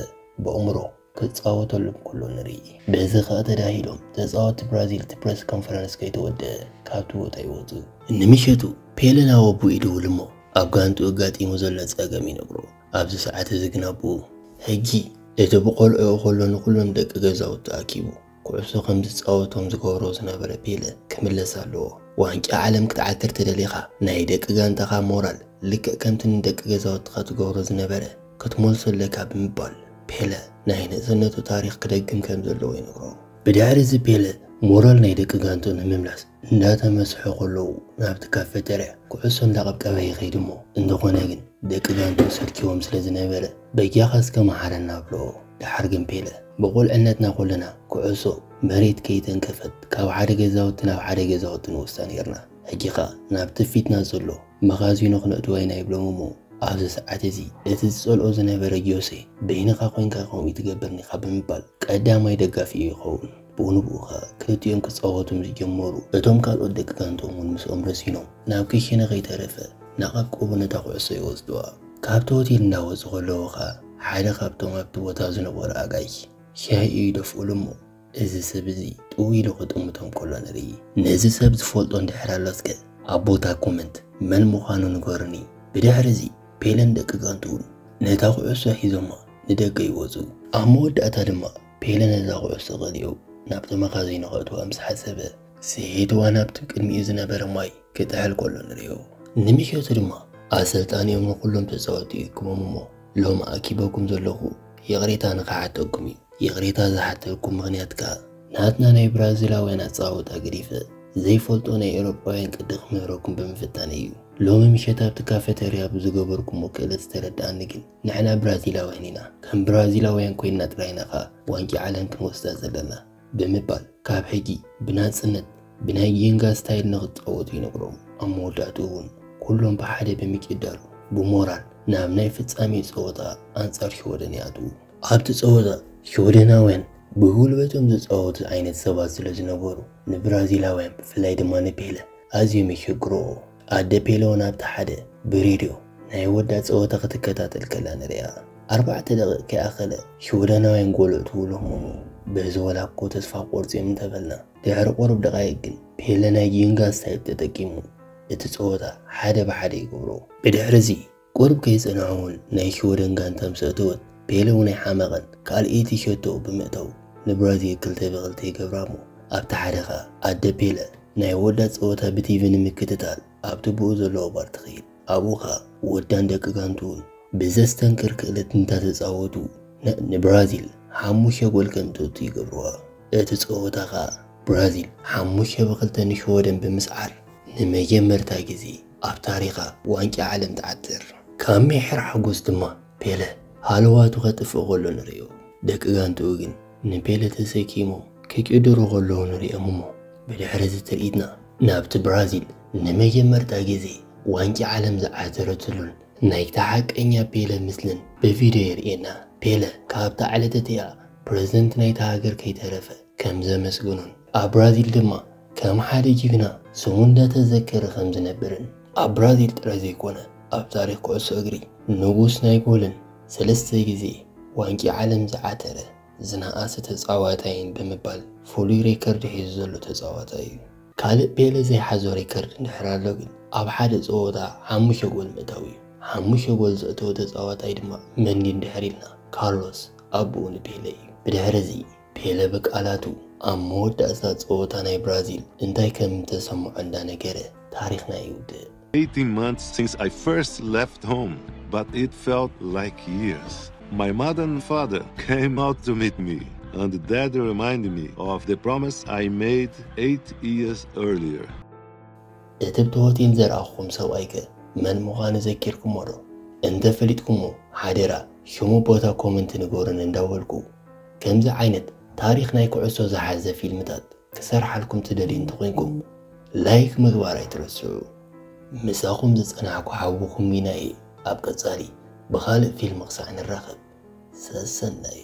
ብእምሮ ክጻወተሎም ከሎ ንርኢ። በዚ ኸኣ ተዳሂሎም ተጻወትቲ ብራዚል እቲ ፕረስ ኮንፈረንስ ከይተወደአ ካብቲ ቦታ ይወጹ። ንምሸቱ ፔለ ናብ ኣቦኡ ይድውል እሞ፣ ኣብ ጋንትኡ ኣጋጢሙ ዘሎ ጸገም ይነግሮ። ኣብዚ ሰዓት እዚ ግን ኣቦኡ፣ ሕጂ እቲ ብቆልዑኡ ከሎ ንኹሎም ደቂ ገዛውቱ ኣኪቡ ኩዕሶ ከም ዝጻወቶም ዝገብሮ ዝነበረ ፔለ ክምለስ ኣለዎ። ዋንጫ ዓለም ክትዓትር ተደሊኻ፣ ናይ ደቂ ጋንታኻ ሞራል ልክዕ ከምቲ ንደቂ ገዛውትኻ ትገብሮ ዝነበረ ክትመልሶ ኣለካ ብምባል፣ ፔለ ናይ ንእስነቱ ታሪኽ ክደግም ከም ዘለዎ ይነግሮ። ብድሕሪ እዚ ፔለ ሞራል ናይ ደቂ ጋንትኡ ንምምላስ እንዳተመስሑ ከለዉ፣ ናብቲ ካፌተርያ ኩዕሶ እንዳቐብቀበ ይኸይድ እሞ፣ እንተኾነ ግን ደቂ ጋንትኡ ሰልኪዎም ስለ ዝነበረ፣ በጃኻ እስከ መሓረና ኣብልዎ። ደሓር ግን ፔለ፣ ብቑልዕነትና ኩልና ኩዕሶ መሬት ከይተንከፈት ካብ ሓደ ገዛውቲ ናብ ሓደ ገዛውቲ ንወስዳ ነይርና። ሕጂ ኸኣ ናብቲ ፊትና ዘሎ መኻዚኖ ክነእትዋ ኢና ይብሎም እሞ፣ ኣብዚ ሰዓት እዚ እቲ ዝጸልኦ ዝነበረ ጆሴ፣ በይንኻ ኮይንካ ከምኡ ትገብርኒ ኢኻ ብምባል ቀዳማይ ደጋፊኡ ይኸውን። ብኡ ንብኡ ኸኣ ክልቲኦም ክጻወቱ ምስ ጀመሩ፣ እቶም ካልኦት ደቂ ጋንትኦም እውን ምስኦም ረሲኖም ናብ ክሽነ ከይተረፈ እናቐብቀቡ ነታ ኩዕሶ ይወስዱዋ። ካብቲ ሆቴል እንዳወጹ ከለዉ ኸኣ ሓደ ካብቶም ኣብቲ ቦታ ዝነበሩ ኣጋይሽ ሻሂ እዩ ይደፍኡሉ እሞ፣ እዚ ሰብ እዚ ጥው ኢሉ ክጥምቶም ከሎ ንርኢ። ነዚ ሰብ ዝፈልጦ እንድሕር ኣሎ እስከ ኣብ ቦታ ኮመንት መን ምዃኑ ንገሩኒ። ብድሕሪ እዚ ፔለን ደቂ ጋንትኡን ነታ ኩዕሶ ሒዞማ ንደገ ይወጹ። ኣብ መወዳእታ ድማ ፔለ ነዛ ኩዕሶ ቀሊዑ ናብቲ መኻዚኖ ከእትዋ ምስ ሓሰበ፣ ስሒትዋ ናብቲ ቅድሚኡ ዝነበረ ማይ ክጥሕል ከሎ ንርእዮ። ንምሸቱ ድማ ኣሰልጣኒኦም ንኹሎም ተጻወትቲ ይእክቦም እሞ፣ ሎሚ ኣኪበኩም ዘለኹ ይቕሬታ ንኽሓተኩም እዩ። ይቕሬታ ዝሓተልኩም ምኽንያት ከኣ፣ ናትና ናይ ብራዚላውያን ኣጻውታ ገዲፈ ዘይፈልጦ ናይ ኤውሮጳውያን ቅዲ ክምህረኩም ብምፍታን እዩ። ሎሚ ምሸት ኣብቲ ካፌተርያ ብዝገበርኩሞ ክእለት ዝተረድኣኒ ግን፣ ንሕና ብራዚላውያን ኢና፣ ከም ብራዚላውያን ኮይንና ጥራይ ኢና ከኣ ዋንጫ ዓለም ክንወስዳ ዘለና ብምባል፣ ካብ ሕጂ ብናጽነት ብናይ ጊንጋ ስታይል ንኽጻወቱ ይነግሮም። ኣብ መወዳእትኡ እውን ኩሎም ብሓደ ብምጭዳሉ ብሞራል ናብ ናይ ፍጻሜ ጸወታ ኣንጻር ሽወደን ይኣትዉ። ኣብቲ ጸወታ ሽወደናውያን ብጉልበቶም ዝጻወቱ ዓይነት ሰባት ስለ ዝነበሩ፣ ንብራዚላውያን ብፍላይ ድማ ንፔለ ኣዝዮም የሸግርዎ። ኣደ ፔለ እውን ኣብቲ ሓደ ብሬድዮ ናይ ወዳ ጸወታ ክትከታተል ከላ ንሪኣ። ኣርባዕተ ደቂቕ ከይኣኸለ ሽወደናውያን ጎል ኣእትውሎም እሞ፣ በዚ ወላ እኮ ተስፋ ቆርጽዮም እንተበልና፣ ድሕሪ ቁሩብ ደቓይቕ ግን ፔለ ናይ ጊንጋ ስታይል ተጠቂሙ እቲ ጸወታ ሓደ ብሓደ ይገብሮ። ብድሕሪ እዚ ቁሩብ ከይጸንሑ እውን ናይ ሽወደን ጋንታ ምስ ኣእተወት፣ ፔለ እውን ኣይሓመቐን፣ ካልኣይቲ ሸቶ ብምእታው ንብራዚል ክልተ ብክልተ ይገብራ እሞ፣ ኣብቲ ሓደ ኸኣ ኣደ ፔለ ናይ ወዳ ጸወታ ብቲቪ ንምክትታል ኣብቲ ብኡ ዘለዎ ባር ትኸይድ። ኣብኡ ኸኣ ወዳን ደቂ ጋንትኡን ብዘስተንክር ክእለት እንዳ ተጻወቱ ን-፣ ንብራዚል ሓሙሽተ ጎል ከም ተእቱ ይገብርዋ። እቲ ጸወታ ኸኣ ብራዚል ሓሙሽተ ብክልተ ንሽወደን ብምስዓር ንመጀመርታ ግዜ ኣብ ታሪኻ ዋንጫ ዓለም ትዓትር። ካብ ሜሕር ሓጎስ ድማ ፔለ ሃለዋቱ ከጥፍእ ከሎ ንርእዮ። ደቂ ጋንትኡ ግን ንፔለ ተሰኪሞም ክጭድሩ ከለዉ ንርእዮም እሞ፣ ብድሕሪ እዚ ትርኢትና ናብቲ ብራዚል ንመጀመርታ ግዜ ዋንጫ ዓለም ዝዓተረትሉን ናይታ ሓቀኛ ፔለ ምስልን ብቪድዮ የርእየና። ፔለ ካብታ ዕለት እቲኣ ፕረዚደንት ናይታ ሃገር ከይተረፈ ከም ዘመስግኖን ኣብ ብራዚል ድማ ከም ሓደ ጅግና ስሙ እንዳተዘከረ ከም ዝነብርን፣ ኣብ ብራዚል ጥራይ ዘይኮነ ኣብ ታሪኽ ኩዕሶ እግሪ ንጉስ ናይ ጎልን ሰለስተ ግዜ ዋንጫ ዓለም ዝዓተረ ዝነኣሰ ተጻዋታይን ብምባል ፍሉይ ሬከርድ ሒዙ ዘሎ ተጻዋታይ እዩ። ካልእ ፔለ ዘይሓዞ ሬከርድ እንድሕር ኣሎ ግን ኣብ ሓደ ጸወታ ሓሙሽተ ጎል ምእታው እዩ። ሓሙሽተ ጎል ዘእተወ ተጻዋታይ ድማ መን ድዩ እንድሕር ኢልና፣ ካርሎስ ኣቦኡ ንፔለ እዩ። ብድሕሪ እዚ ፔለ ብቃላቱ ኣብ መወዳእታ ጸወታ ናይ ብራዚል እንታይ ከም እተሰምዖ እንዳነገረ ታሪኽና ይውድእ። eighteen months since I first left home, but it felt like years. My mother and father came out to meet me, and Dad reminded me of the promise I made eight years earlier. እቲ ብቲ ሆቴል ዘርኣኹም ሰብኣይከ መን ምዃኑ ዘኪርኩሞ ዶ? እንተ ፈሊጥኩሞ ሓደራ ሽሙ ቦታ ኮመንት ንገሩን እንዳበልኩ፣ ከምዚ ዓይነት ታሪኽ ናይ ኩዕሶ ዝሓዘ ፊልምታት ክሰርሓልኩም ትደልዩ እንተኾይንኩም ላይክ ምግባር ኣይትረስዑ። ምሳኹም ዝጸናሕኩ ሓውኹም ሚና'የ። ኣብ ቀጻሊ ብኻልእ ፊልም ክሳዕ ንራኸብ ሰሰናዩ።